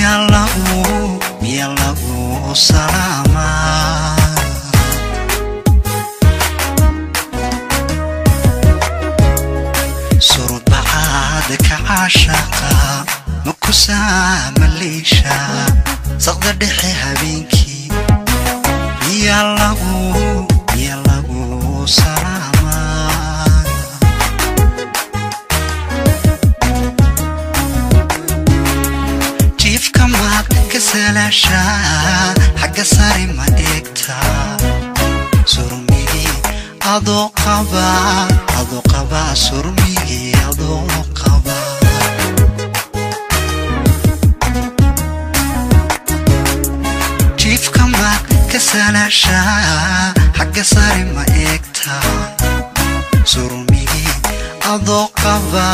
Miyaa lagu salaamaa? Surbacaad ka caashaqa ma ku saamaliisha saqda dhexe habeenkii miyaa lagu salaamaa? Jiifka maad ka salaashaa? Xagga sare ma eegtaa? Surmigii adoo qaba, adoo qaba, surmigii adoo qaba. Jiifka maad ka salaashaa? Xagga sare ma eegtaa? Surmigii adoo qaba,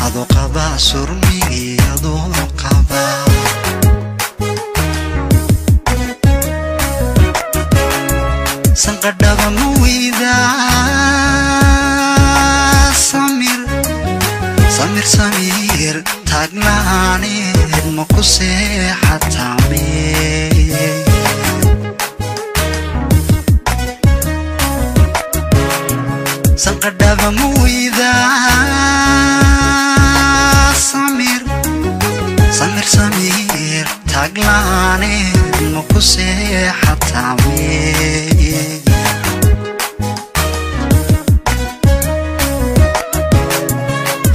adoo qaba, surmigii adoo qaba. Sanqadhaba ma weydaa? Samir, samir, samir taaglaaneed ma ku seexataame? Sanqadhaba ma weydaa? Samir, samir, samir taaglaaneed ma ku seexataame?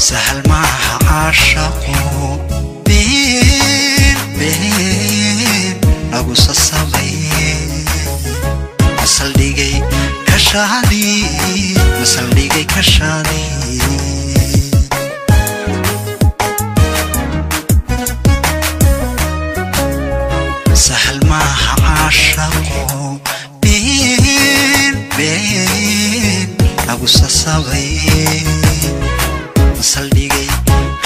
Sahal maaha caashaqu, been been lagu sasabay, masaldhigay kashaadii, masaldhigay kashaadii. Sahal maaha caashaqu, been been lagu sasabay, masaldhigay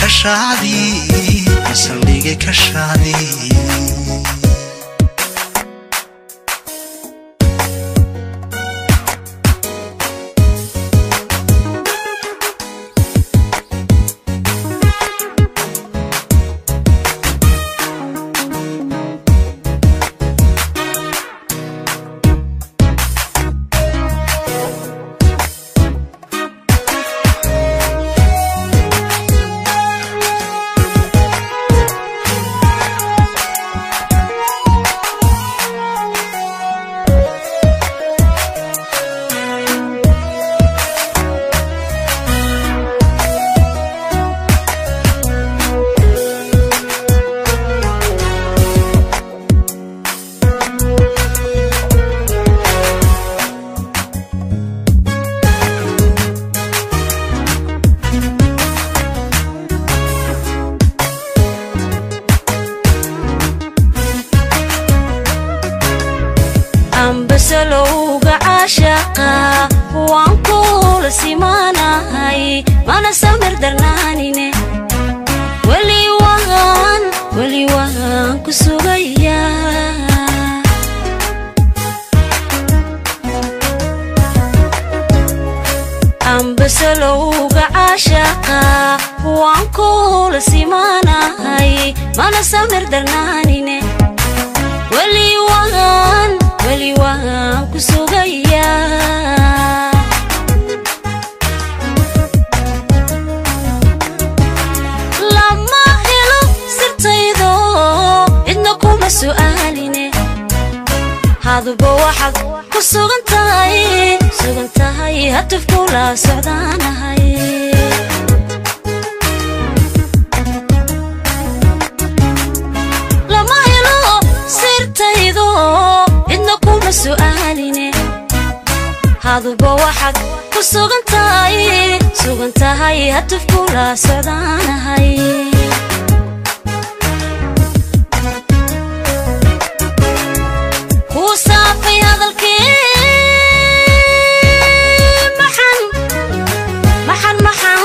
kashaadii, masaldhigay kashaadii. Ambasalowga caashaqa waan kula simaanahay, mana samir darnaanine, weli waan, weli waan ku sugayaa. Ambasalowga caashaqa waan kula simaanahay, mana samir darnaanine, weli waan, weli waan ku sugayaa. Lama helo sirtaydo, cidna kuma su'aaline, haduba waxaad ku sugan tahay, sugan tahay, hatuf kula socdaanahay. Lama helo sirtaydo, cidna kuma su'aaline, haduba waxaad ku sugan tahay, sugan tahay, hatuf kula socdaanahay. Kuu saafay hadalkii, maxan maxan maxan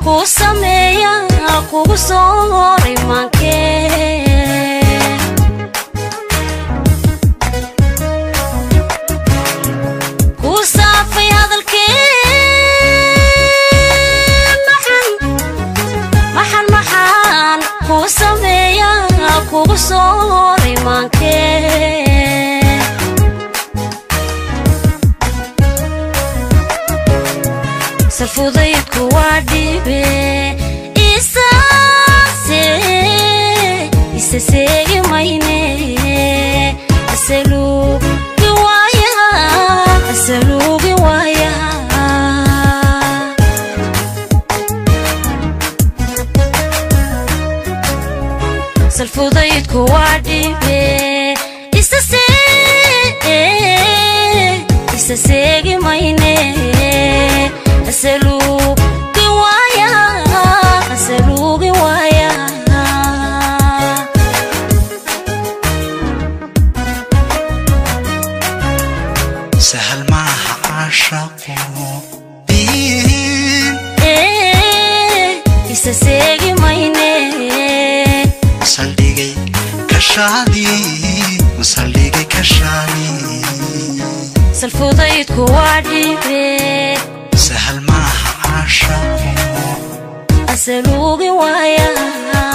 kuu sameeya, kugu soo horay maankee. Kuu saafay hadalkii, maxan maxan maxan Kugu sooray maankee. Salfudaydku waa dhibe, isaase isa seegi mayne. Asaluugi waayaha, asaluugi waayaha. Salfudaydku waa dhibe, isa isa seegi mayne. Asaluugi waayaha, asaluugi waayaha. Sahal maaha caashaqu biin. Isa seegi mayne. Saldhigay kashaadii, saldhigay kashaadii. Salfudaydku waa dhibe. Sahal maaha caashaqu. Asaluugi waayaha.